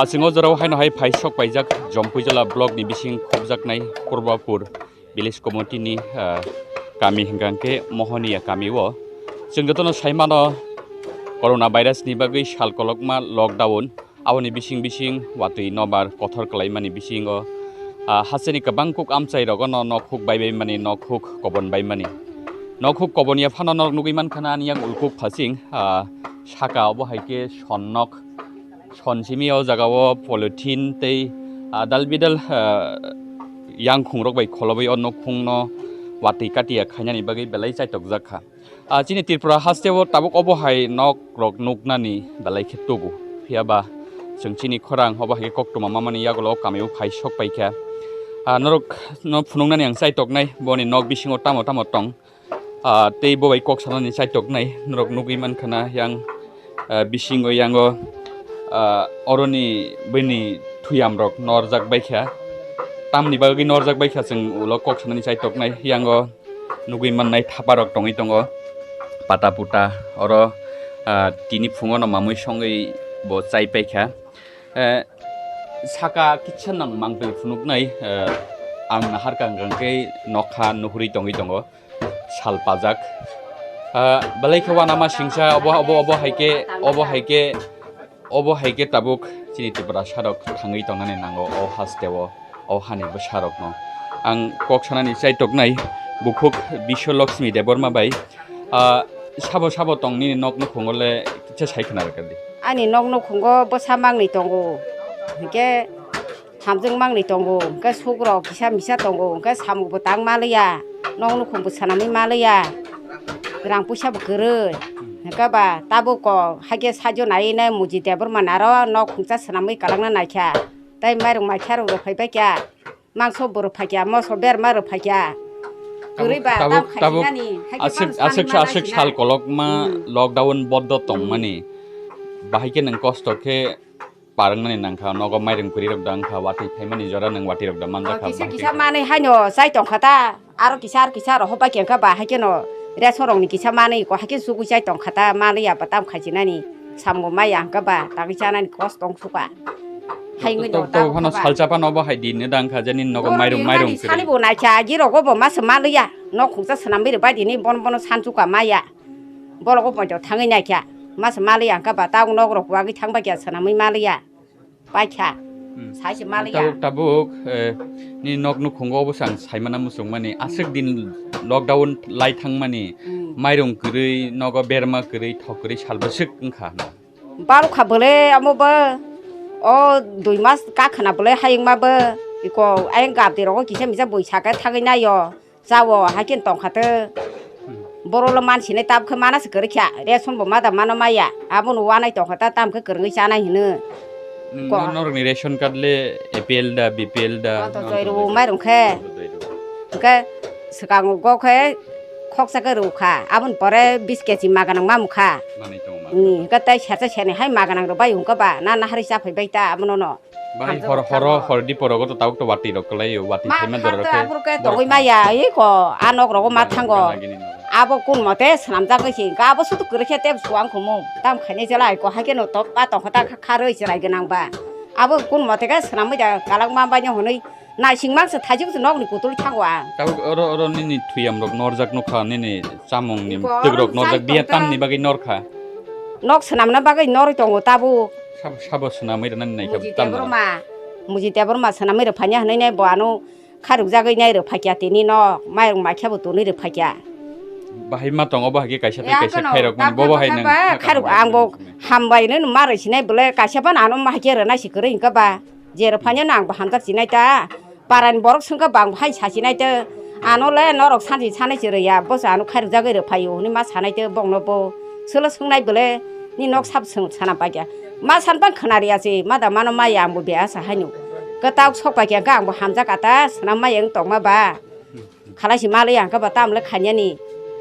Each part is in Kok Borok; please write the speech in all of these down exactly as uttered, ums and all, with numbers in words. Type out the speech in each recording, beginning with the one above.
Aswk o jorao haino hai phai sok paijak Jompuijala block ni bising khobjaknai Purbapur village committee ni, ah, kami hwnkha khe Mohoniya kami o. Chwng jotono sai mano corona virus ni bagwi sal kolokma lockdown. Aboni bising bising watwi nobar kothor kwlaimani bisingo, ah, hasteni kwbang kuk amchai rogo no nok huk bai bai mani, nok huk kobon bai mani. Nok huk kobon ya phano norok nugwi mankha na ani yang ulkuk phasing, ah, saka obo hai khe son nok. Son simi o jaga o polythene tei, ah, dal bidal, ah, yangkhung rok bai kholobwi o nukhung no watwi katiya khainani bagwi belai chaitokjak kha. Ah, chini Tripura haste o tabuk obo hai nok rok nuknani belai khe tubu. Phiya ba chwng chini khorang obo hai khe koktwma mamani yagulo o kami o phai sok pai kha. Ah, norok no phunuknani ang chaitoknai boni nok bisingo tamo tamo tong. Ah, tei bo bai kok sanani chaitoknai norok nugwi mankha na yang, ah, bisingo yango, ah, oroni bini thuyam rok norjak bai kha. Tamni bagwi norjak bai kha chwng ulo kok sanani chaitoknai yango. Nugwi mannai thapa rok tongwi tongo, pata puta oro, ah, tini phungo no mamwi songwi bo chai paikha. Eh, saka kisa nang mangtwi phunuknai, eh, ang nahar kang kang khe nokha nuhuri tongwi tongo, sal pajak. Ah, belai khe uanama singsa obo, obo, obo hai khe, obo hai khe, Obo hai khe tabuk chini Tiprasa rok thangwi tongnani nango o haste o, o hani bwsa rokno. Ang kok sanani chaitoknai bukhuk Biswa Lakshmi Debbarma bai, ah, sabo sabo tong nini nok nukhungo le kisa sai khna rwkha di. Ani nok nukhungo bwsa mangni tongo, hinkhe thamjwk mangni tongo, hinkhe sukrok kisa misa tongo, hinkhe samung bo tang maliya, nok nukhung bo swnamwi maliya, rang puisa bo kwrwi. Hwnkhe ba tabuk kok hakhe saijo naiwi nai Muji Debbarma ni aro nok khungsa swnamwi kwlangna naikha. Tei mairung maikha rok rwphai baikha. Mangso bo rwphaikha, moso berma rwphaikha. Kwrwi ba tabuk, tam tabuk khaisinani, hakhe aswk, bang aswk, sanani aswk manai sal sinai. Kolokma Hmm. Lockdown boddo Hmm. tongmani. Bahai khe nwng kosto khe parwngnani nangkha, nogo mairung kwrwi rok da wngkha, watwi phaimani jora nwng watwi rok da manjakha, Oh, kisa bahai kisa khe. Manwi haino chai tongkha ta, aro kisa, aro kisa rohor bai khe wngkha ba, hai kheno ration rokni kisa manwi ko, hai khe chugui chai tongkha ta, manwi ya ba tam khaisinani, samung maya wngkha ba, tangwi chanani kos tong suka. Hai wngwi To, no to, to, tamo phano kha ba. Salsa phano bo hai di ne da wngkha, je nini nogo Borok mairung, ni mairung nani kwrwi. Sani bo naikha, agi rogo bo masa manwi ya, nok khungsa swnamwi rwbai di ni, bon bono san suka maya. Bologo poito thangwi naikha, masa manwi ya wngkha ba, ta nok rok wagwi thang bai kha swnamwi manwi ya. Paikha. Hmm. Saise maliya. Tabuk, tabuk, eh, ni nok nukhungo obo sang saimana muchungmani, aswk din lockdown lai thangmani, Hmm. mairung kwrwi, nogo berma kwrwi, thok kwrwi, salbwswk wngkha. Barokha bwle amo bo, o dui mas kakhwna bwle hayungma bo, iko ayang gabdi rogo kisa misa bui saka thangwi naio. Chao, hai khe tongkha tw. Hmm. Borok le mansinai tab khe mana se kwrwi kha. Ration bo ma da mano maya. Abono wanai tongkha ta, tam khe kwrwngwi chanai hino. Nwng Ko- no-, norokni ration card le A P L da, B P L da, Anto norokni joiro ration. Mairung khe. Anto joiro. Hwnkhe swkang go khe khoksa khe rw kha. Aboni pore bis keji maganang ma mukha. Manwi tongo ma. Ni, hwnkhe tei sersa seni hai maganang rw bai hwnkhe ba. Na nahari chaphai bai ta abono no. Bai Hamjak hor, hor horo, thango. Hor di porogo to tabuk to watwi rok kwlaio, watwi Ma phaima doro kha khe to aboro khe borok tongwi thang. Maya, iko, a nok rogo ma Gana, thango. Gana gini nogo. Abo kun mote swnamjak khe si, abo sutu kwrwi khe tei suang khumu, tam khainai jela iko, hai khe no to, a tong kha ta kha, kha rwi chwrai gwnang ba. Abo kun mote khe swnamwi da, kalak ma bai no hwnwi, naising mang se thaijwk se nokni kutul thango ang. Tabuk oro, oro nini thuyam rok norjak nukha, nini Chamung ni Iko twk rok norjak chai biya tongkha. Tamni bagwi norkha? Nok swnamna bagwi norwi tongo tabuk. Sab-, sabo swnamwi rwnani naikha Muji tamo? Debbarma, Muji Debbarma swnamwi rwphanya hwnwi nai bo ano kharukjagwi nai rwphaikya tini nok, mairung maikha bo tonwi rwphaikya. Bahai ma tongo, bo hai khe kaisa tei Ya kaisa kono, khairok mani, tabuk bo bo hai tabuk nang ba kha kharuk kha ang bo kha hambai no ma rw sinai bwle kaisa phano ano ma hai khe rwnai se kwrwi hwnkha ba. Je rwphanya no ang bo hamjak sinai ta. Parani borok swngkha bang hai sasinai tei ano le norok sansi sanai se rwya, bosa ano khairokjagwi rwphaio hwnwi ma sanai tei bongno bo swlo swngnai bwle ni nok sabo swng sana paikha. Ma san bang khwna rwya se, ma da mano maya ang bo beha sa haino. Kwtal sok paikha hwnkhe ang bo hamjak ata swnam maya wng tongma ba. Khalai se malwi ang khe ba tamle khainani.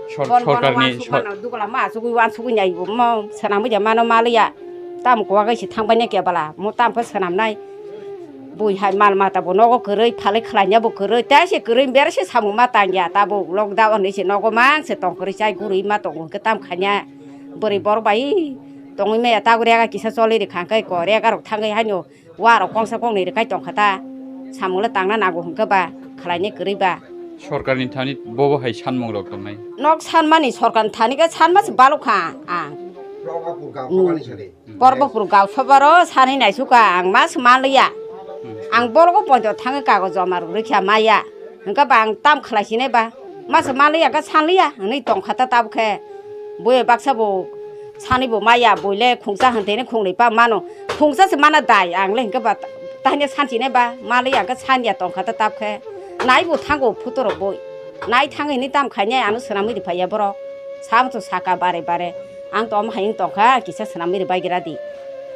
Sor-, Bon bono sorkarni wansuk sor- mano, dugula ma asugwi wansugwi nai bo mo swnamwi de mano maliya. Tam kuwagwi se thangbai nai kebala, mo tam khe swnamnai. Bui hai mal mata bo nogo kwrwi, phalwi khlaina bo kwrwi, tei se kwrwi berse samung ma tangya, tabuk lockdown hinwi se nogo mang se tong kwrwi chai gurwi ma tongo hwnkhe tam khaina. Bwrwi borok bai tongwi maya, tabuk rega kisa choli rikha hwnkhe ko rega rok thangwi haino. Warok kongsa kongnwi rwkhai tongkha ta, samungla tangna nango hwnkhe ba, khlainai kwrwi ba. Sorkarni thani bobo hai sanmungrok tongnai. Nok sanmani sorkarni thani khe sanma se balokha ang. Porbopur gausabaro sanwi naisukha ang, ma se manliya. Ang borogo poito thangwi kago joma rwrwkha maya. Hwnkhe ba ang tam khlai sinai ba, masa manliya khe sanliya hwnwi tongkha ta tabukhe. Buya baksa bo sani bo maya, buile khungsa hwn tini khungnwi pa mano. Khungsa se mana dai ang le hwnkhe ba tahini sansinai ba manliya khe sanya tongkha ta tabukhe. Nai bo thango photo rok boi. Nai thangwi hwnwi tam khainai ano swnamwi rwphaiya borok. Samtho saka bare bare. Ang to omo hai wng tongkha, kisa swnamwi rwbai gra di.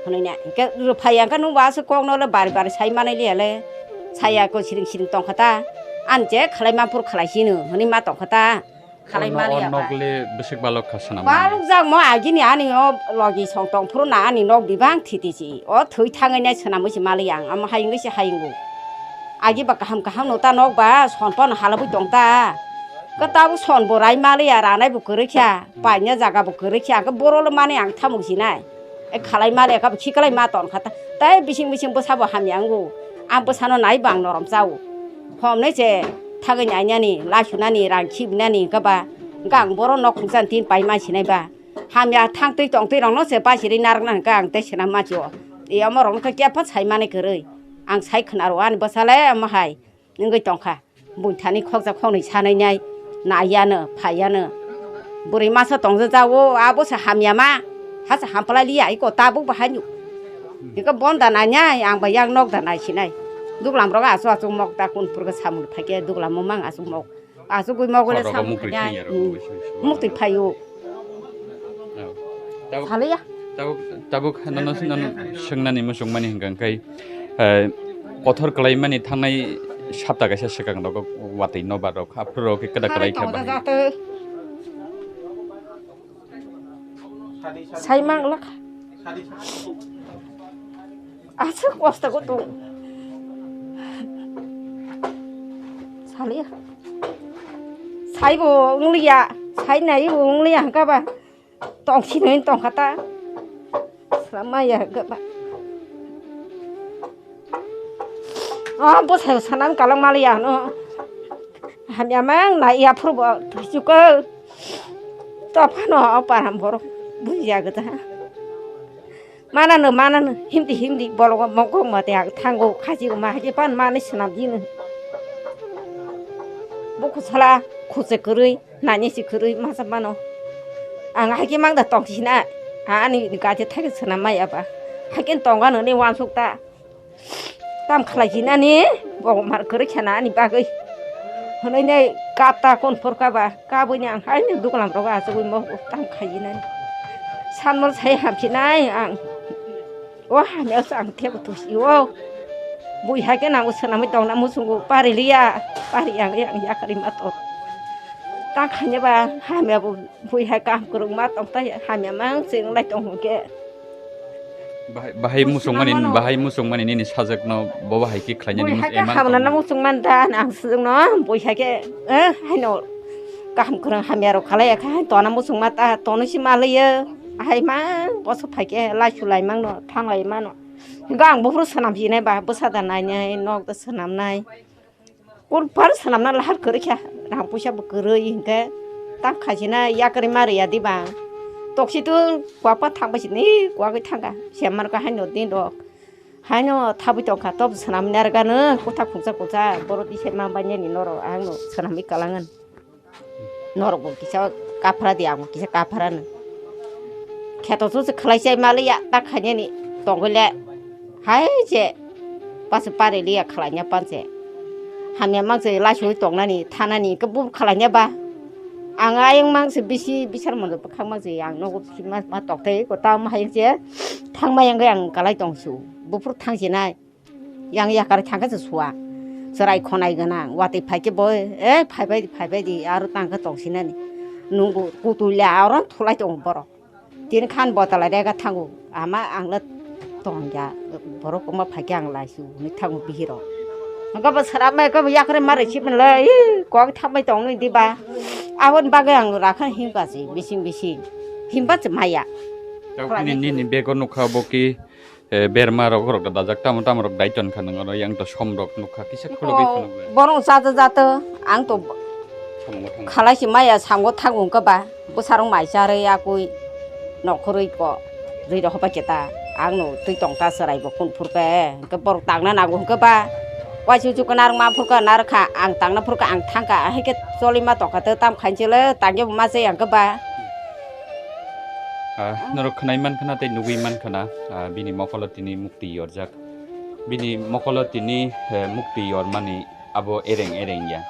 Hwnwi na, hwnkhe rwphai ya, hwnkhe nungbo aswk kokno le bari bari sai manai liya le. Saya ko siring siring tongkha ta. Ani je khlai manphuru khlai sino, hwnwi ma tongkha ta. Khlai maliya ba. Nok le bwswk balok kha swnam. Balok jak mo agini ani o logi song tongphuru na ani nok bibang thiti si. O thwi thangwi nai swnamwi si maliya ang, omo hai wngwi si hai wngo. Agi ba kaham kaham no ta nok ba, son pono halabwi tong ta. Kwtabuk son bo rai maliya, ranai bo kwrwi kha, paina jaga bo kwrwi kha, hwnkhe boro le mani ang thamuk sinai. E khalai maliya khe bo khiklai ma ton kha ta. Tei bising bising bwsa bo hamya wngo. Ang bwsano nai bo ang norom chao. Homnai se thagwi nainani, lasunani, rang khibinani hwnkhe ba, hwnkhe ang boro nok khungsa tin pai ma sinai ba. Hamya thang twi tong twi rokno se basiri narwkna hwnkhe ang tei swnam ma chio. E omo rokno khe kepha sai mani kwrwi. Ang sai khna rw ani bwsa le omo hai. Wngwi tongkha. Buithani khokjak khoknwi sanainai, naiyano, phaiyano. Bwrwi masa tongja jao, abo se hamya ma, ha se hampalai liya, iko tabuk bo haino. Iko bon da nainai, ang bai yang nok da naisinai. Duglam rok asuk asuk mok ta kun purkhe samung phaikhe duglam mang asuk mok. Asugwi mok le samung phainai. Muktwi phaio. Tabuk, saliya. Tabuk, tabuk nono, nono swngnani muchungmani hwnkha khe, eh, kothor kwlaimani thangnai sapta kaisa swkang rogo watwi nobar rok, aphuru rok khe kwda kwlai kha bahai. Sai mang lakha. Aswk kosto ko tong. Saliya. Sai bo wngliya, sai nai bo wngliya hwnkha ba. Tongsi nai tongkha ta. Slamaya hwnkha ba. O bwsai sanam kalang maliya no. Hamya mang nai ya phuru bo thuisu ko. Tophano o param borok bujiya gata. Manano, manano, himdi, himdi, bologo mokgo mate ag thango, khajigo ma haji pan mani swnam dino. Bo khusala, khuse kwrwi, nani si kwrwi, masa mano. Ang haikhe mangda tongsi na, ani gaje thai swnam mai aba. Haikhe tongano ni wansuk ta. Tam khlai jinani, bo mar kwrwi khana ani bagwi. Hwnwi nei kap ta kon phor kaba, kabwi ni ang haino duglam rogo achugwi mo tam khai jinani. Sanmol sai hamsinai ang. O hamya sa ang thebo tusi o. Bui hai khe nango swnamwi tongna muchungo pari liya, pari yang yang yakarwi ma to. Ta khaina ba hamya bo. Bui hai kaham kwrwngma tongthai, hamya mang se wnglai tong hwnkhe. Bahai, bahai muchungmani, bahai muchungmani nini sajwkno bo bahai khe khlainani. Bui hai khe hamna muchungmani da, ang sajwkno bui hai khe, eh, haino kaham kwrwng hamya rok khalai kha, hai tona muchungma ta, tono si malaiyo, hai mang boso phai khe laisu lai mangno, thanglai mano. Hwnkhe ang buphuru swnam sinai ba, bwsa da nainai, nok da swnamnai. Kurphar swnamna lahar kwrwi kha, rang puisa bo kwrwi hinkhe, ta khaisina yakarwi ma rwya diba. Toksi tu kwakma thangbai sini, kwagwi thangkha, semar kha haino din rok. Haino thabwi tongkha, tobo swnamwi narwkano, kwthak khungsa khungsa, borok tisai ma bainani norok, ang no swnamwi kwlangan. Norok bo kisa kaphra di, ang bo kisa kaphra no. Kheto chuchu khlai chai maliya ta khainani tongwi le. Hai je pasu pari liya khlaina panse. Hamya mangse laisui tongnani thanani khe bu khlaina ba. Ang ayang mangse bisi bisar mondo bwkhak mangse ang nogo ma, ma tokthai ko ta ma hayang je thangma yang ang kalai tongsu. Buphuru thangsinai. Yang yakar thangkhe se suwa. Chwrai khonai gwnang, watwi phaikhe bo, eh, phaibai di, phaibai di, aro tangkhe tongsinani. Nunggu kutui le aro thulai tongo borok. Tini khan botala rega thango, ama ang le tongya, borok kwma phaikhe ang laisu hwnwi thango bihiro. Hwnkhe bo sara mai khe bo yakre marai sibni le, ih, kok thambai tongni diba. Aboni bagwi ang rakha himkha se bising bising. Himba se maya. Tabukni nini bego nukha bo ki eh, berma rok, rok dajak, tamo tamo rok dai ton kha, nang oro yang to som rok nukha, kisa khulogwi phunuk le. Borok jata jata, ang to Samung thang. Khalai si maya samgo thang wng khe ba, bwsarok mai charwi yakwi nokhorwi ko rwi rok hobai khe ta, ang no twi tong ta chwrai bo kun phur khe, hwnkhe borok tangna nango hwnkhe ba, waisuk suk narwk ma phur kha, narwk kha, ang tangna phur kha, ang thang kha, hai khe choli ma tong kha, tei tam khain chele tang khe bo ma chaya hwnkhe ba. Ah, norok khwnai man khana tei nugwi man khana, ah, bini mokolo tini mukti yorjak. Bini mokolo tini, eh, mukti yormani abo ereng ereng ya.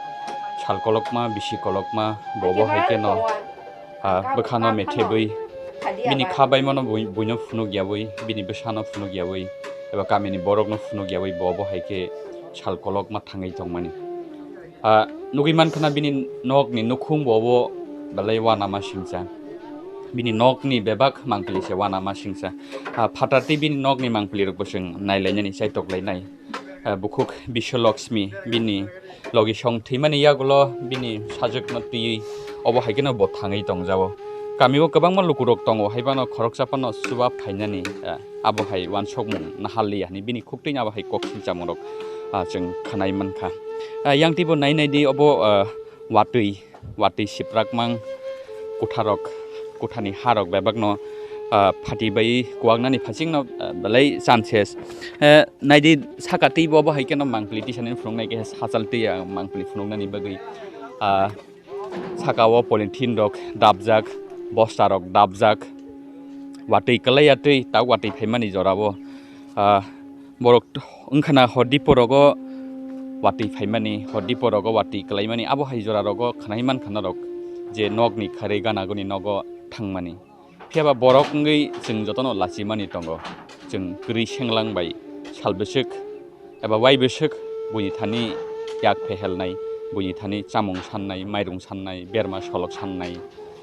Sal kolokma, bisi kolokma, bo bo hai khe no, ah, bwkha no methebwi, bini kha bai mano bui-, buino phunuk yawi, bini bwsa no phunuk yawi, eba kamini borok no phunuk yawi, bo bo hai khe sal kolokma thangwi tongmani. Ah, nugwi mankha na bini nokni nukhung bo obo belai uanama singcha. Bini nokni bebak mangpili se uanama singcha. Ah, phatar tei bini nokni mangpili rok bo chwng nailainani chaitok lainai. Ah, bukhuk Biswalakshmi bini logi song thwimani yagulo bini sajwkno twiwi obo hai kheno bo thangwi tongjao. Kamio kwbangma lukurok tongo, haiphano khoroksa phano chuba phainani, ah, abo hai uansukmung naharliya hwnwi bini khuktwino abo hai kok singchamungrok, ah, chwng khwnai mankha. Ah, yang teibo nai nai di obo, ah, watwi, watwi siprakmang kutharok, kuthani harok bebakno, ah, phati bai kuwaknani phasingno, ah, belai chances. Eh, nai di saka teibo obo hai kheno mangpili tisanani phunuknai khe sachal twi, ah, mangpili phunuknani bagwi, ah, Saka o polythene rok dapjak, bosta rok dapjak, watwi kwlai ya twi, tak watwi phaimani jora o, ah, borok t-, wngkha na hor dipo rogo watwi phaimani, hor dipo rogo watwi kwlaimani, abo hai jora rogo khwnai mankha norok je nokni kharwi gana guni nogo thangmani. Phiya ba borok wngwi chwng jotono lachimani tongo. Chwng kwrwi senglang bai sal bwswk eba wai bwswk buini thani yak phehelnai, buini thani chamung sannai, mairung sannai, berma solok sannai,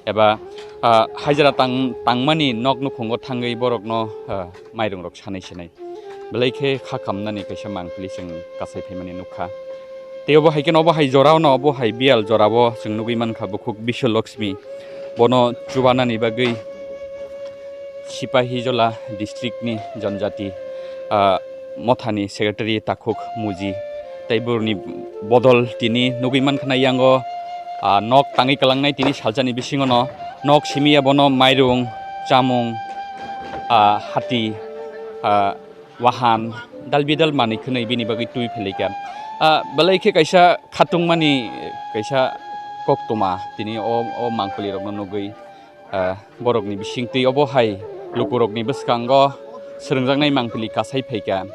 eba, ah, hajra tang-, tangmani nok nukhungo thangwi borokno, ah, mairung rok sanai sinai. Belai khe kha kamnani kaisa mangpili chwng kasai phaimani nukha. Tei obo hai kheno obo hai jorao no, obo hai biyal jorao chwng nugwi mankha bukhuk Biswalakshmi. Bono chubanani bagwi Sipahijola district ni Janjati, ah, mothani secretary Takhuk Muji. Tei boroni bodol tini nugwi mankha na yango, ah, nok tangwi kwlangnai tini salsani bisingo no nok simi ya bono mairung, chamung, ah, hati, ah, wahan, dal bidal manwi khwnwi bini bagwi twi philika. Ah, belai khe kaisa khatungmani kaisa koktwma tini o, o mangpili rokno nugwi, ah, borokni bisingtwi obo hai lukurokni bwskango swrwngjaknai mangpili kasai phaika.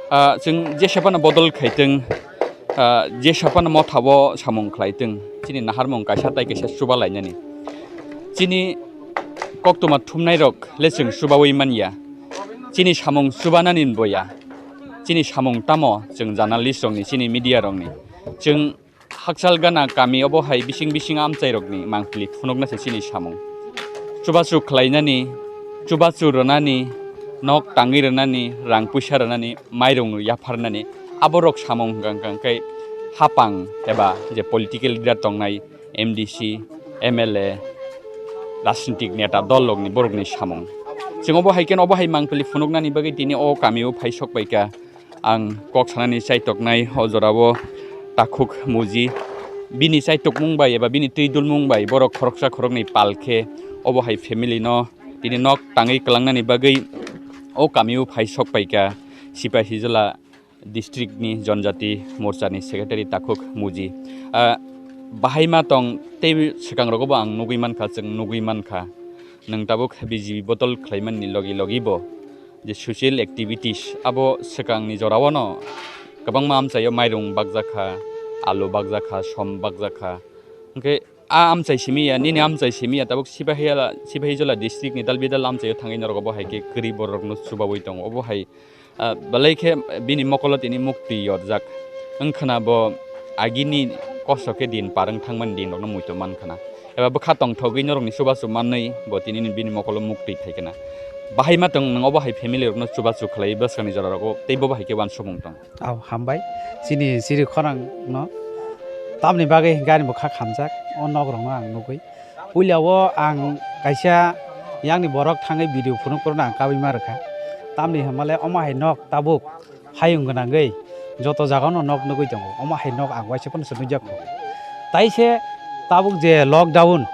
Ah, chwng jesa phano bodol khaitwng, ah, jesa phano mothabo samung khlaitwng, chini naharmung kaisa tai kaisa chuba lainani. Chini koktwma thumnairok le chwng chubaui manya. Chini samung chubanani boya. Chini samung tamo chwng journalist rokni, chini media rokni. Chwng hakchal gana kami obo hai bising bising amchai rokni mangpili phunukna se chini samung. Chubachu khlainani, chubachu rwnani, nok tangwi rwnani, rang puisa rwnani, mairung yapharnani, aborok samung hwnkha hwnkha khe hapang eba je political leader tongnai, M D C, M L A, rajnitik neta dol rokni borokni samung. Chwng obo hai kheno obo hai mangpili phunuknani bagwi tini o kamio phai sok paikha. Ang kok sanani chaitoknai o jorao Takhuk Muji bini chaitokmung bai eba bini twi dulmung bai borok khoroksa khoroknwi pal khe obo hai family no tini nok tangwi kwlangnani bagwi o kamio phai sok paikha Sipahijola district ni Janjati Morcha ni secretary Takhuk Muji. Ah, bahai ma tong tei swkang rogo bo ang nugwi mankha, chwng nugwi mankha. Nwng tabuk B J P bodol khlaimani logi logi bo je social activities abo swkangni jorao no kwbangma amchaio mairung bakjakha, alu bakjakha, som bakjakha. Hwnkhe a amchai simi ya, nini amchai simi ya, tabuk Sipahijola, Sipahijola district ni dal bidal amchaio thangwi norok obo hai khe kwrwi borok no chubaui tongo. Obo hai, ah, belai khe bini mokolo tini mukti yorjak. Wngkhana bo agini kosto khe din par wng thangmani din rokno muitu mankhana. Eba bwkha tongthogwi norokni chubachu manwi bo tini bini mokolo mukti phaikana. Bahai ma tong nwng obo hai family rokno chubachu khlai bwskangni jora rogo tei bo bahai khe uansukmung tong. Au, hambai. Chini siri khorang no. Tamni bagwi hwnkhe ani bo kha khamjak. O nok rok no ang nugwi. Puila o ang kaisa yang ni borok thangwi video phunuk phuru no ang kabui ma rwkha. Tamni hwnmale omo hai nok tabuk hayung gwnangwi joto jagao no nok nugwi tongo. Omo hai nok ang waisa phano se nukjakho. Tai se tabuk je lockdown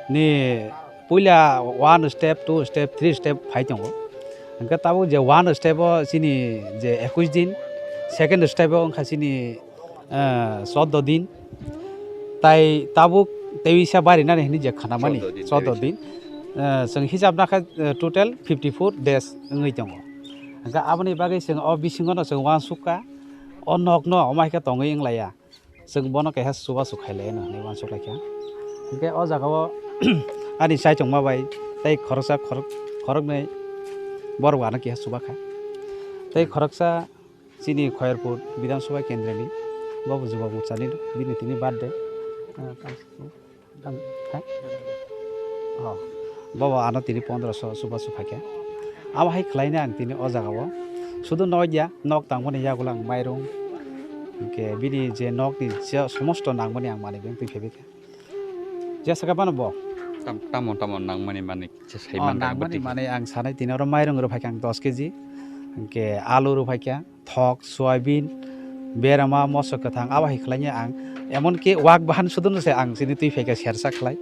ni puila one step, two step, three step phai tongo. Hwnkhe tabuk je one step o chini je ekush din, second step o wngkha chini, eh, chordo din. Tai tabuk tewisa barinani hwnwi je khanamani chordo din, chordo tewisa din. Eh, chwng hisab nakha, eh, total fifty four days wngwi tongo. Hwnkhe aboni bagwi chwng o bisingono chwng uansukha, o nokno omo hai khe tongwi wnglaiya. Chwng bono keha chubachu khailai hwnwi uansuk laikha. Hwnkhe o jagao ani chaichongma bai tei khoroksa khorok-, khoroknwi borok ano keha chubakha. Tei khoroksa chini Khoyerpur Bidhan Sabha Kendra ni, bo bo Juba Morcha ni, bini tini birthday. Ah, tam-, tam-, ha? Oh, bo bo ano tini pondro so chubachu phaikha. Abo hai khlaina ang tini o jagao. Sudu nok ya, nok tangmani yagulo ang mairung. Hwnkhe bini je nokni je somosto nangmani ang manwi beng twi phaibaikha. Jesa khe bano bo? Tam-, tamo tamo nangmani manwi se sai Oh, man nangmani bwtwi. Manwi ang sanai tini oro mairung rw phaikha ang dos keji. Hwnkhe alu rw phaikha, thok, soyabin, berama, moso kwthang, abo hai khlaina ang. Emon ki wak bahan suduno se ang chini twi phaikha sersa khlai.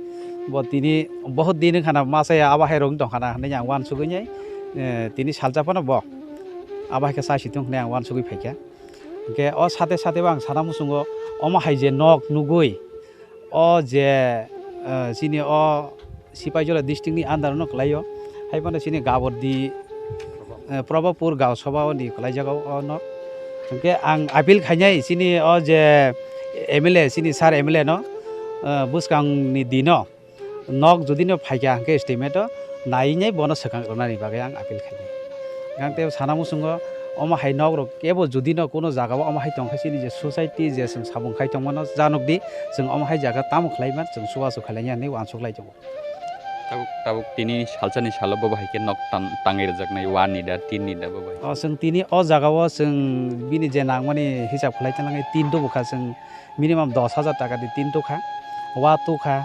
Bo tini bohot din wngkhana ma chaya abo hai rwng tongkhana hwnwi ang uansugwi nai, eh, tini salsa phano bo abo hai khe chai si thung hwnwi ang uansugwi phaikha. Hwnkhe o sate sate bo ang sana muchungo omo hai je nok nugwi o je, eh, chini o Sipaijala district ni under no kwlaio, hai phano chini Gabordi, eh, Probopur Gaon Sabha ni kwlaijago o nok. Hwnkhe ang appeal khainai chini o je M L A, chini sir M L A no, eh, bwskang ni dino nok jodi no phaikha hwnkhe estimate o naiwi nai bono swkang rwnani bagwi ang appeal khainai. Ang tei sana muchungo omo hai nok rok kebo jodi no kuno jaga o omo hai tongkha chini je society je chwng samung khai tongmano janok di chwng omo hai jaga tamo khlai man chwng chubachu khlai ya hinwi uansuk lai tongo. Tabuk, tabuk tini salsani salo bo bahai khe nok tan-, tangwi rwjaknai, one ni da, tin ni da bo bahai? O, chwng tini o jaga o chwng bini je nangmani hisab khlai tonglangnai tin tubukha chwng minimum dos hajar taka di tin tukha, wa tukha,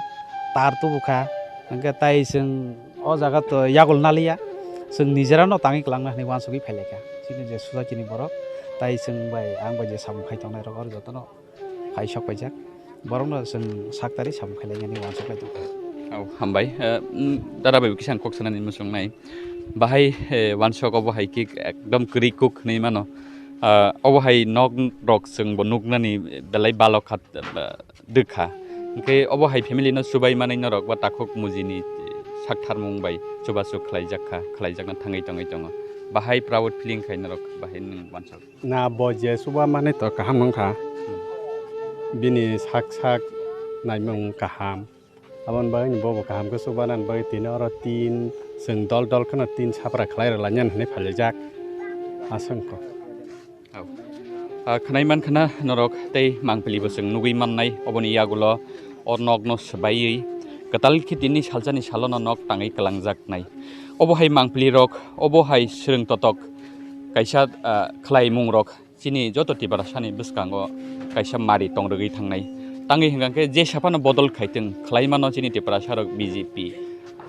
tar tubukha, hwnkhe tai chwng o jaga to yagul naliya, chwng nijerano tangwi kwlangna hinwi uansugwi phailaikha chini je society ni borok, tai chwng bai ang bai je samung khai tongnai rok oro jotono. Phai sok paijak. Borokno chwng sak tari samung khailai nani uansuk lai tongkha. Oh, hambai. Eh, mm, dada bai kisa ang kok sanani muchung nai. Bahai, eh, uansuk obo hai khe ekdom kwrwi kuk hinwi mano. Ah, obo hai nok rok chwng bo nuknani belai balok kha, eh, dwkha. Hwnkhe obo hai family no chubai manwi norok ba takhuk mujini, eh, saktharmung bai chubachu khlaijak kha, khlaijakna thangwi tongwi tongo. Bahai proud feeling khai norok bahai nwng uansuk. Na bo je chuba manwi to kaham wngkha. Hmm. Bini sak sak naimung kaham. Aboni bagwi bo bo kaham khe chuba nani bagwi tini oro tin chwng dol dol kheno tin sapra khlai rwlainani hinwi phaljak. Aswk wngkha. Oh. Ah, khwnai mankha na norok tei mangpili bo chwng nugwi mannai oboni yagulo o nokno swbaiwi kwtal khe tini salsani salono nok tangwi kwlangjaknai. Obo hai mangpili rok, obo hai swrwng totok kaisa, ah, khlaimung rok chini joto Tiprasani bwskango kaisa mari tongrwgwi thangnai. Tangwi hwnkha khe jesa phano bodol khaitwng khlaimano chini Tiprasa rok B J P,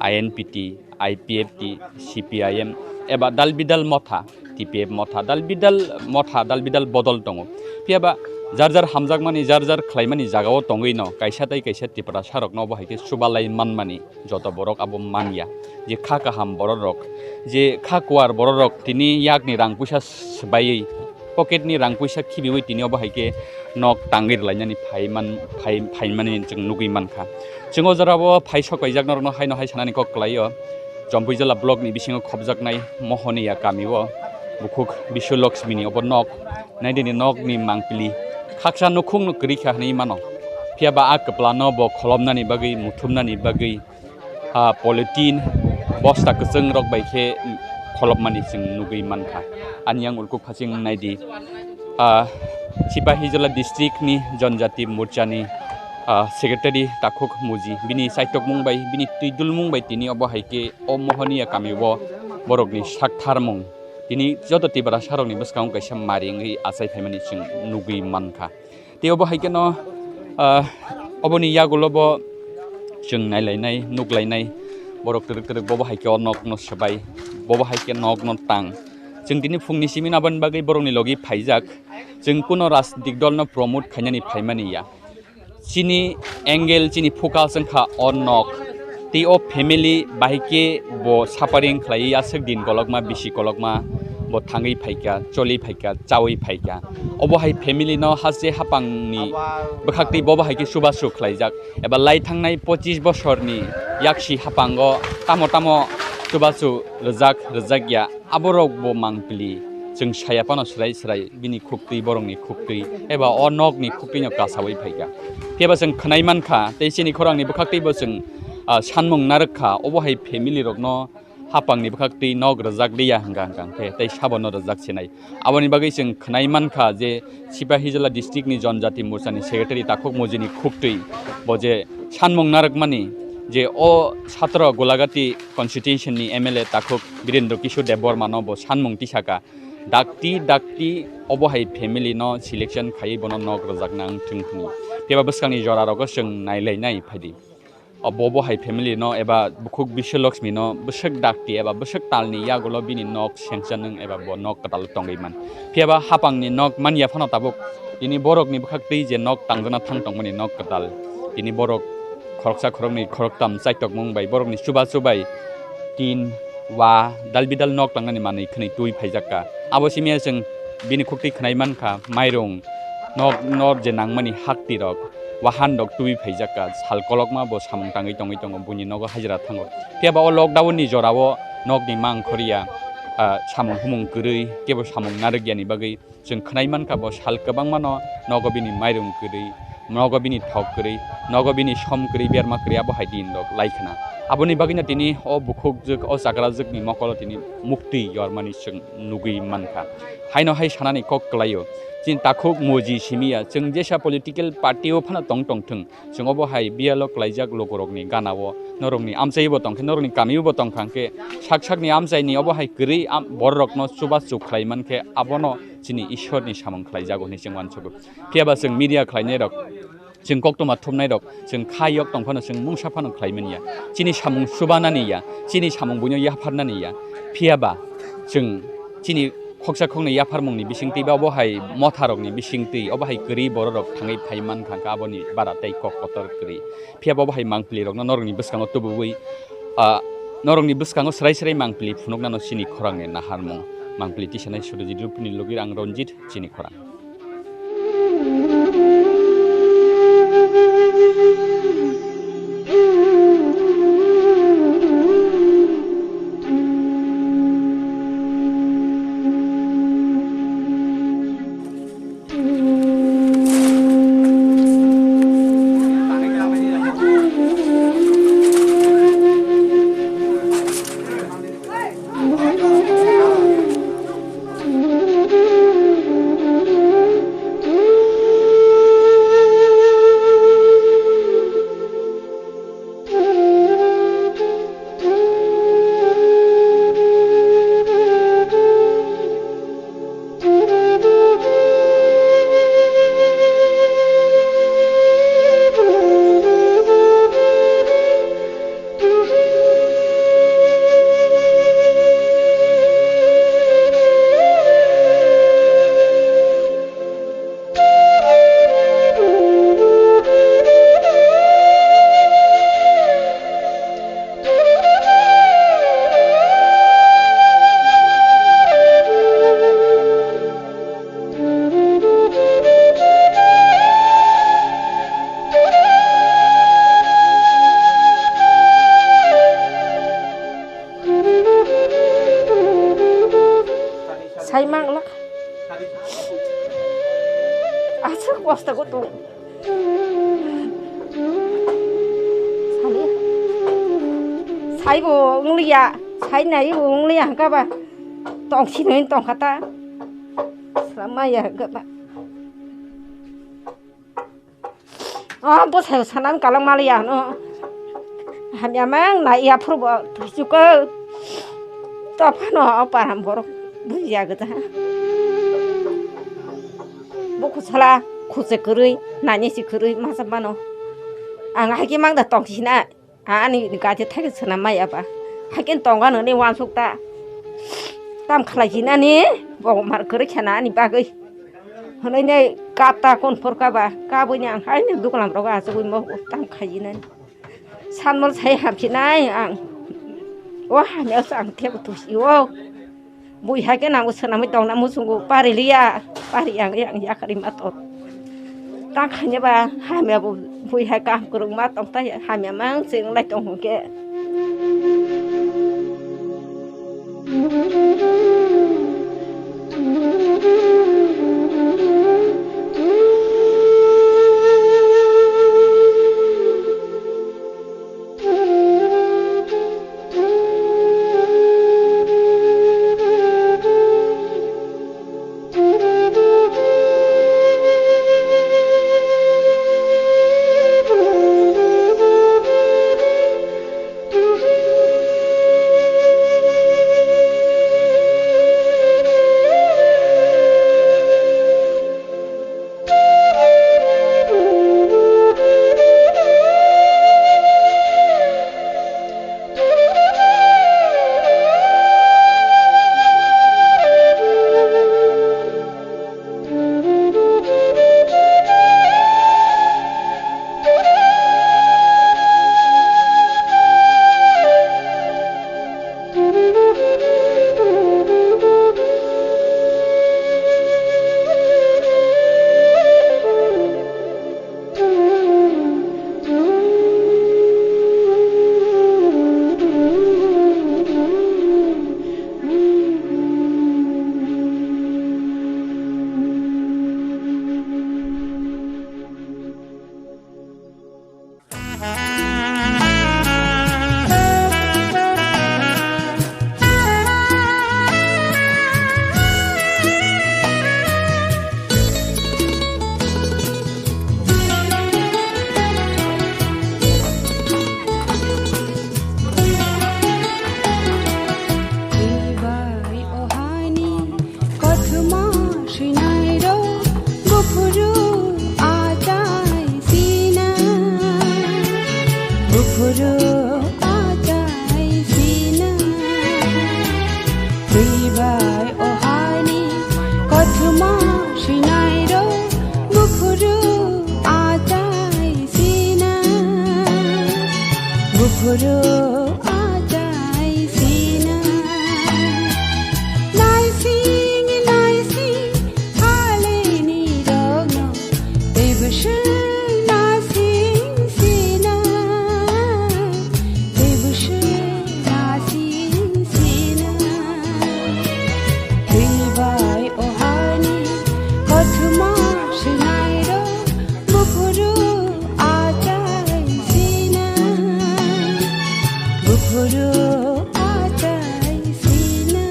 I N P T, I P F T, C P I M eba dal bidal motha, T P F motha, dal bidal motha, dal bidal bodol tongo. Phiyaba jar jar hamjakmani, jar jar khlaimani jagao tongwino kaisa tei kaisa Tiprasa rokno bo hai khe chubalai manmani. Joto borok abo manya je kha kaham bororok, je kha kuar bororok tini yakni rang puisa swbaiwi, pocket ni rang puisa khibiwi tini obo hai khe nok tangwi rwlainani phai man-, phai-, phaimani chwng nugwi mankha. Chwng o jorao phai sok paijak norokno haino hai sanani kok kwlaio. Chompuijala block ni bisingo khopjaknai Mohoniya kamio bukhuk Biswalakshmi ni obo nok, naidini nok ni mangpili khaksa nukhung no kwrwi kha hinwi mano. Phiyaba a kwplano bo kholopnani bagwi, muthumnani bagwi, ah, polythene bosta kwchwng rok bai khe kholopmani chwng nugwi mankha. Ani yang ulkuk phaching naidi, ah, Sipahijala district ni Janjati Morcha ni, ah, secretary Takhuk Muji, bini chaitokmung bai, bini twidulmung bai tini obo hai khe o Mohoniya kami o borokni saktharmung tini joto Tiprasa rokni bwskango kaisa mari wngwi achai phaimani chwng nugwi mankha. Tei obo hai kheno, ah, oboni yagulo bo chwng nailainai, nuklainai. Borok twrwk twrwk bobo hai khe o nokno swbai, bobo hai khe nokno tang. Chwng tini phungni simi aboni bagwi borokni logi phaijak. Chwng kuno rajnitik dolno promote khainani phaimani ya. Chini angle, chini focus wngkha o nok. Tei o family bahai khe bo suffering khlaiwi aswk din kolokma, bisi kolokma, bo thangwi phaikha, choli phaikha, chawi phaikha. Obo hai family no haste hapangni bwkhaktwi bobo hai khe chubachu khlaijak. Eba lai thangnai pochis bosorni yaksi hapango tamo tamo chubachu rwjak, rwjak ya. Aborok bo mangpili, chwng saya phano swrai swrai bini khuktwi, borokni khuktwi, eba o nokni khuktwino kasawi phaikha. Phiya ba chwng khwnai mankha, tei chini khorangni bwkhaktwibo chwng, ah, sanmung narwk kha, obo hai family rokno hapangni bwkhaktwi nok rwjak liya hwnkha hwnkha khe, tei sabono rwjak sinai. Aboni bagwi chwng khwnai mankha je Sipahijala district ni Jonjati Morcha ni secretary Takhuk Mojini khuktwi bo je sanmung narwkmani je o satro Golagati constituency ni M L A Takhuk Birendra Kishore Debbarma no bo sanmung tisaka, dakti dakti obo hai family no selection khaiwi bono nok rwjakna wngthwng hwnwi. Phiya ba bwskangni jora rogo chwng nailainai phaidi. O bobo hai family no eba bukhuk Biswalakshmi no bwswk dakti eba bwswk talni yagulo bini nok sengcha nwng eba bo nok kwtal tongwi man. Phiya ba hapangni nok manya phano tabuk tini borokni bwkhaktwi je nok tangjana thang tongmani nok kwtal. Tini borok khoroksa khoroknwi khoroktam chaitokmung bai borokni chubachu bai tin, wa, dal bidal nok tangnani manwi khwnwi twi phaijak kha. Abo simi chwng bini khuktwi khwnai mankha, mairung, nok, nok je nangmani hakti rok, wahan rok twi phaijak kha. Sal kolokma bo samung tangwi tongwi tongo, buini nogo hajira thango. Phiya ba o lockdown ni jora o nokni mang khoriya, ah, samung humung kwrwi, kebo samung narwk yani bagwi. Chwng khwnai mankha bo sal kwbangmano nogo bini mairung kwrwi, nogo bini thok kwrwi, nogo bini som kwrwi, berma kwrwi, abo hai din rok lai khna. Aboni bagwino tini o bukhukjwk, o chakrajwkni mokolo tini muktwi yormani chwng nugwi mankha. Haino hai sanani kok kwlaio, chini Takhuk Moji simi ya, chwng jesa political party o phano tong tongthwng, chwng obo hai biyalo kwlaijak lukurokni gana-o, norokni amchai-o bo tongkhe, norokni kami-o bo tongkha, hwnkhe sak sakni amchaini obo hai kwrwi am-, bororokno chubachu khlai mankhe, abono chini Ishorni samung khlaijago hwnwi chwng uansugo. Phiya ba chwng media khlainairok, chwng koktwma thumnairok, chwng kha yok tong phano, chwng mungsa phano khlai manya. Chini samung chubanani ya, chini samung buino yapharnani ya. Phiya ba chwng chini khoksa khoknwi yapharmungni bisingtwi ba obo hai motharokni bisingtwi, obo hai kwrwi bororok thangwi phai mankha kha, aboni bara tei kok kotor kwrwi. Phiya ba obo hai mangpilirokno norokni bwskango tubuwi, ah, norokni bwskango swrai swrai mangpili phunuknano chini khorangni naharmung. Mangpili tisanai Surojit Rupini logi ang Ranjit, chini khorang. Sai mang la. Aswk kosto ko tong. Sali. Sai bo wng liya. Sai nai bo wng liya hwnkha ba. Tong si nui tong kha ta. Sala maya hwnkha ba. O bwsai sanam kalang maliya no. Hamya mang na ya phuru bo tuichuko. To phano o param borok bujiya gata. Bo khusala khuse kwrwi nani si kwrwi masa mano. Ang haiki mang da tong sina. Ani gati thai swnam maya ba. Haikhe tongo nini wansuk ta. Tam khlai jinani bo mar kwrwi khana ani bagwi. Hwnwi nei kap ta kon phor ka ba. Kabwi ni ang haini duklam rogo achugwi mo tam khai jinani. Sanmol sai hamsinai ang. O hamya ang thebo tusi o. Bui hai khe nango swnamwi tongna muchungo pari liya, pari yang yang yakarwi ma tong. Ta khaina ba hamya bo bui hai kaham kwrwngma tong ta hamya mang chwng lai tong hwn khe. Kothoma swinairok buphuru achai sina, buphuru achai sina. Twi bai o haini kothoma swinairok buphuru achai sina, buphuru achai sina. Naising naising haleni rokno teibo swng naising sina, teibo swng naising sina. Twi bai o hani kothoma swinairok buphuru achai sina, buphuru achai sina.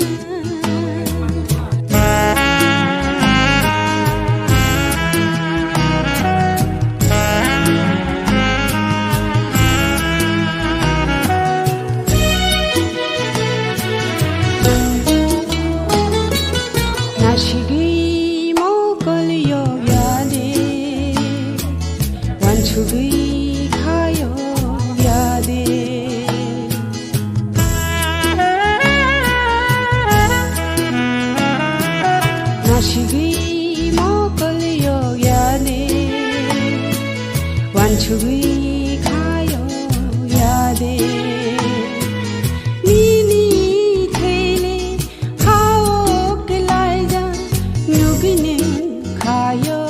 Nasigwi mokol yok yade, wansugwi kha yok yade. Nasigwi mokol yok yade, wansugwi kha yok yade. Nini thele Khao kwlaijak nugwi nwng khayo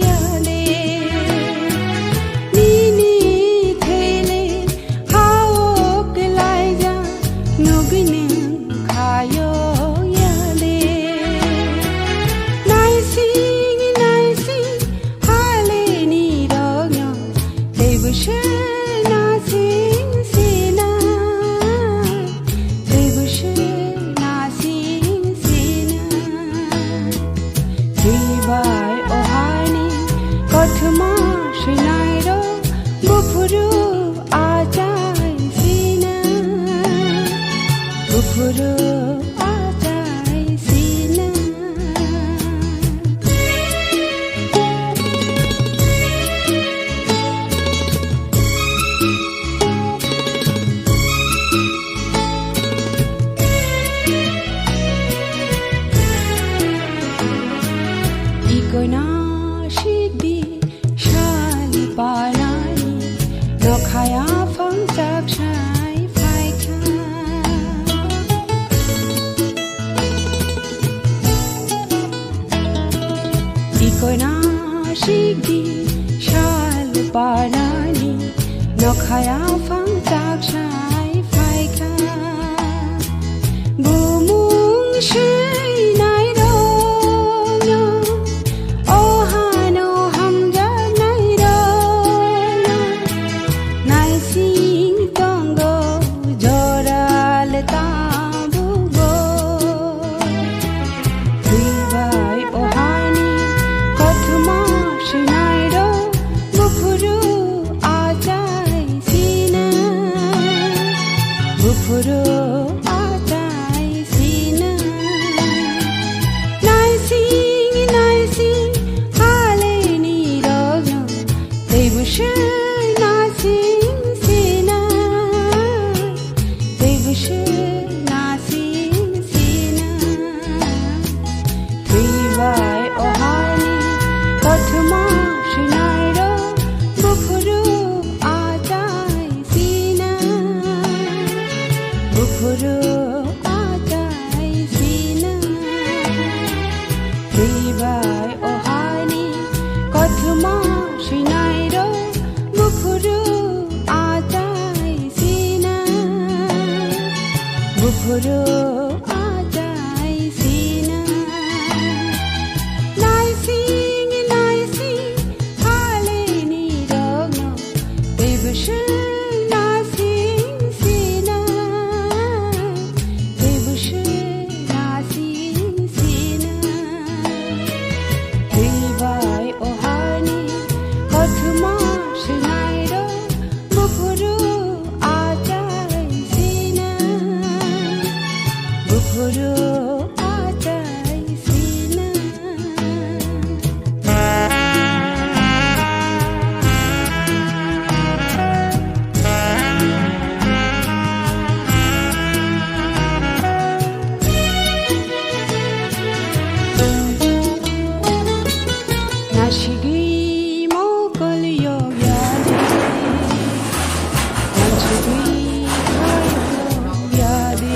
yale. Nini thele khao kwlaijak nugwi nwng khayo yale. Naising naising haleni rokno teibo se naising sina. Teibo se naising sina. Twi bai o hani kothoma swinairok buphuru achai sina. Buphuru achai sina. Sal parani nokhaya phang taksai phaikha. Bumung seinai rokno, o hano hamjaknai rokno, naising tongo joral tabukbo. Twi bai o hani kothoma sinairo, buphuru achai sina, buphuru achai sina. Naising, naising, haleni rogno, tei bushe naising sina. Tei bushe naising sina. Twi bai o hani kothoma sinairo, buphuru achai sina. Buphuru achai sina. Twi bai o hani kothoma sinairo, buphuru achai sina, buphuru achai sina. Naising, naising, haleni rogno, tei bushe naising sina, tei bushe naising sina. Twi bai o hani kothoma sinairo, buphuru achai sina, buphuru achai sina. Nasigwi mokol yokya de, nasigwi kha yokya de.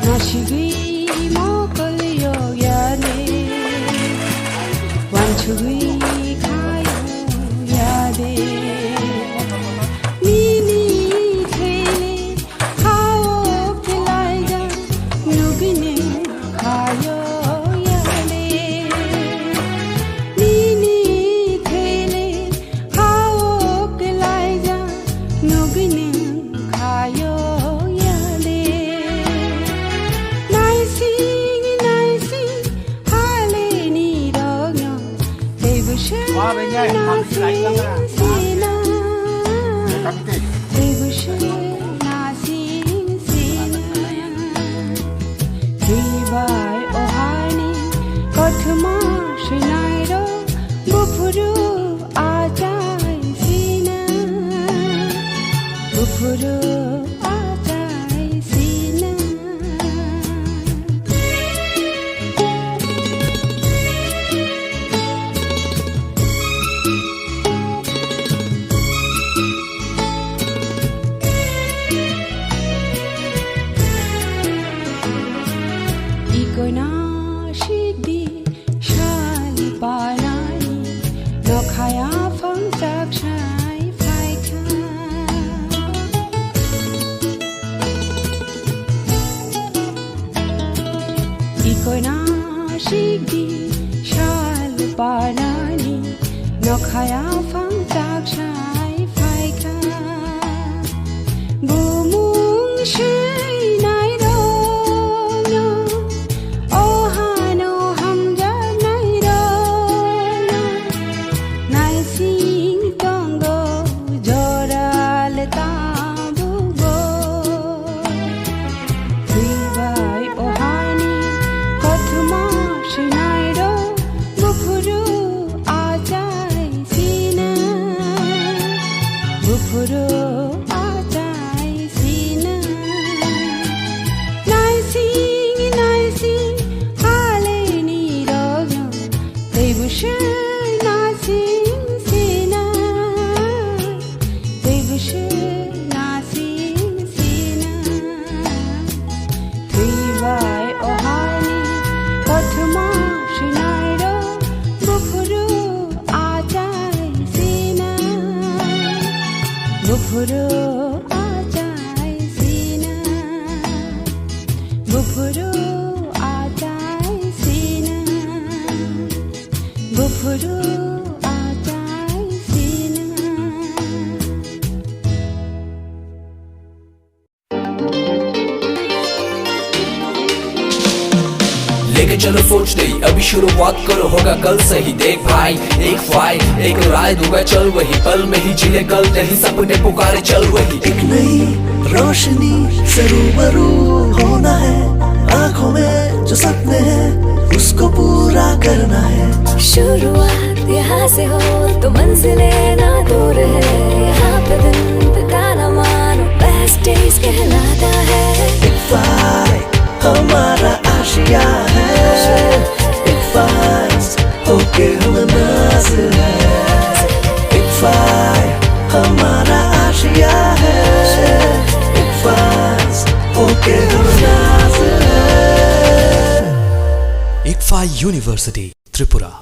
Nasigwi mokol yokya de, wansugwi kha yokya de. Nini thele khao kelaija, nugine kha yokya de. Nini thele khao kelaija, nugine kha yokya de. Naising, naising, haleni rogno, tei bushe naising sina. Tei bushe naising sina. Twi bai o hani kothoma sinairo, buphuru achai sina, buphuru achai sina. Ikoina sikdi sal panani, nokhaya phang taksai phaikha. Ikoina sikdi sal panani, nokhaya phang taksai phaikha. Bumung seinai rokno, o hano hamjaknai rokno, naising tongo joral tabukbo. Twi bai o hani kothoma sinairo, buphuru achai sina, buphuru achai sina. Buphuru achai sina, buphuru achai sina, buphuru achai sina. लेके चलो सोच दे, अभी शुरुआत करो, होगा कल सही। देख भाई, एक फाइल, एक राय दूंगा, चल वही, पल में ही जी ले कल, नहीं सपने पुकारे, चल वही। एक नई रोशनी से रूबरू होना है, आंखों में जो सपने हैं, उसको पूरा करना है। शुरुआत यहाँ से हो तो मंजिलें ना दूर है, यहाँ पे दिन बिताना मानो बेस्ट डेज कहलाता है। एक फाइल हमारा आशिया है, एक फाइज होके हम नाज है। एक फाइज हमारा आशिया है, एक फाइज होके हम नाज है। Ikfa University, Tripura.